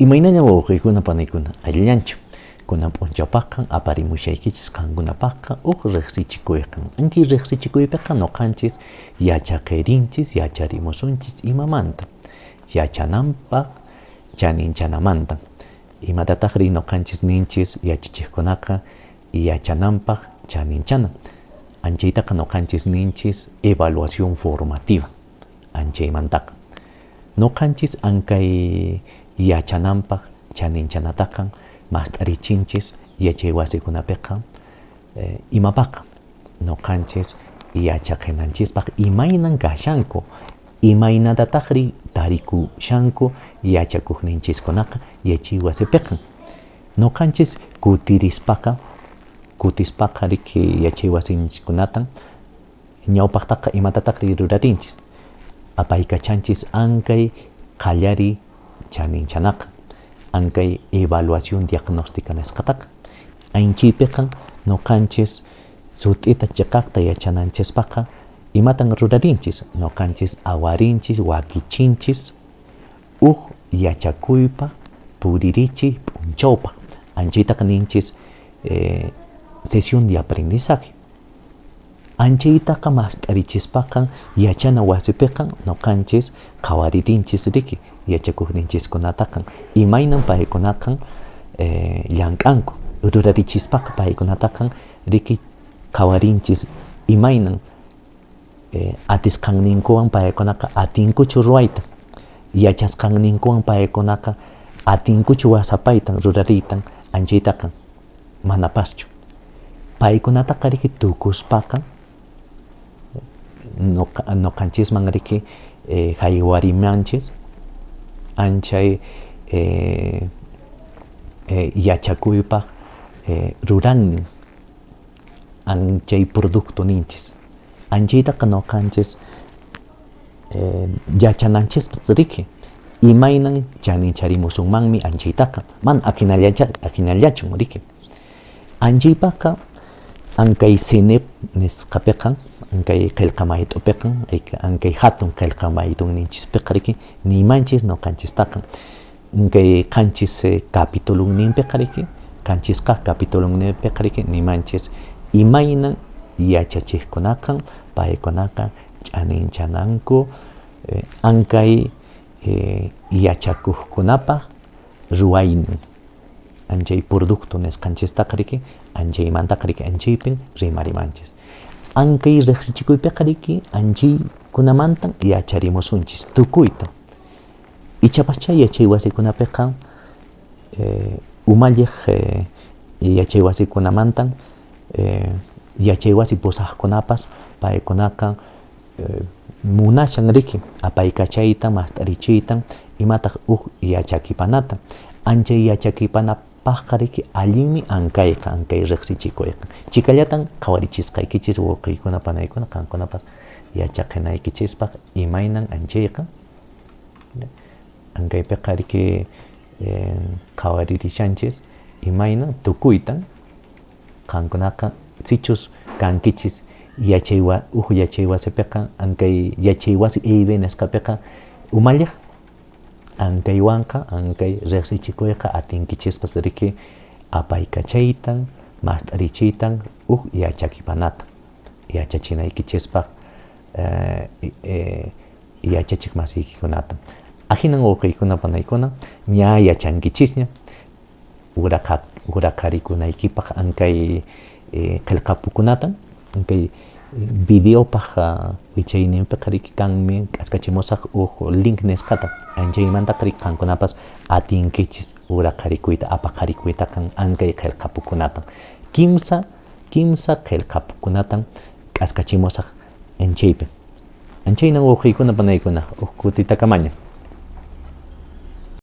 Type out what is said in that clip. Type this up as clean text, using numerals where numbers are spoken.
Imaynalla wawqiykuna panaykuna, allillanchu? Kunan p'unchawpaqqa aparimushaykichis qankunapaqqa huk riqsichikuyqan. Anki riqsichikuypiqa noqanchis yachaqirinchis, yacharimusunchis imamanta, yachananpaq chaninchanamantan. Imatataqri noqanchis ninchis yachachiqkunaqa yachananpaq chaninchanan? Anchaytaqa noqanchis ninchis evaluación formativa anchaymantaqa. Noqanchis ankay yachananpaq chaninchanataqa mast'arichinchis yachay wasikunapiqa imapaqqa noqanchis yachaqinanchispaq imaynan kashanku, imaynatataqri tarikushanku yachakuqninchiskunaqa yachay wasipiqa. Noqanchis kutirispaqa, kutispaqa riki yachay wasinchiskunatan ñawpaqtaqa imatataqri rurarinchis, apaykachanchis ankay qallariy chaninchanaqa, ankay evaluación diagnóstica nisqataqa. Anchaypiqa noqanchis sut'ita chiqaqta yachananchispaqqa imatan rurarinchis, noqanchis awarinchis, wakichinchis huk yachakuypaq puririchiy p'unchawpaq. Anchaytaqa ninchis sesión de aprendizaje. Anchaytaqa mast'arichispaqa yachana wasipiqa noqanchis qhawaririnchis riki yachakuqninchiskunataqa imaynan paykunaqa llank'anku, rurarichispaqa paykunataqa riki qhawarinchis imaynan atisqanninkuwan paykunaqa atinkuchu ruwayta, yachasqanninkuwan paykunaqa atinkuchu wasapayta rurariyta anchaytaqa manapaschu. Paykunataqa riki tukuspaqa noqanchisman riki haywarimanchis anchay yachakuypaq rurannin anchay producto ninchis. Anchaytaqa noqanchis yachananchispas riki imaynan chanincharimusunmanmi anchaytaqa, mana ahinallachun riki. Anchaypaqqa ankay CENEP nisqapiqa, ankay qillqa mayt'upiqa, ankay hatun qillqa mayt'unninchispiqa riki nimanchis noqanchistaqa ankay qanchis capitulunninpiqa riki, qanchisqa capitulunninpiqa riki nimanchis imaynan yachachiqkunaqa paykunaqa ch'aninchananku ankay yachakuqkunapaq ruwaynin. Anchay producto nisqanchistaqa riki, anchaymantaqa riki anchaypin rimarimanchis. Ankay riqsichikuypiqa riki anchaykunamantan yacharimusunchis tukuyta. Ichapaschá yachay wasikunapiqa umalliq yachay wasikunamantan yachay wasi pusaqkunapas paykunaqa munashan riki apaykachayta, mast'arichiyta, imataq huk yachakipanata. Anchay yachakipanapaqqa riki allinmi ankayqa, ankay riqsichikuyqa. Chikallatan qhawarichisqaykichis wawqiykuna, panaykuna, qankunapas yachaqinaykichispaq imaynan anchayqa. Ankaypiqa riki qhawaririshanchis imaynan tukuytan qankunaqa sichus kankichis yachay huk yachay wasipiqa ankay yachay wasi EIB nisqapiqa umalliq ankaywanqa ankay riqsichikuyqa atinkichispas riki apaykachaytan mast'arichiytan huk yachakipanata yachachinaykichispaq yachachiq masiykikunata. Ahinan wawqiykuna panaykuna ña yachankichisña uraqarikunaykipaq ankay qillqapukunata, ankay videopaq wichayninpiqa riki kanmi k'askachimusaq huk link nisqata, anchaymantaqa riki qankunapas atinkichis uraqarikuyta, apaqarikuytaqa ankay qillqapukunata. Kimsa, kimsa qillqapukunatan k'askachimusaq anchaypi. Anchaynan wawqiykuna panaykuna huk kutitakamaña.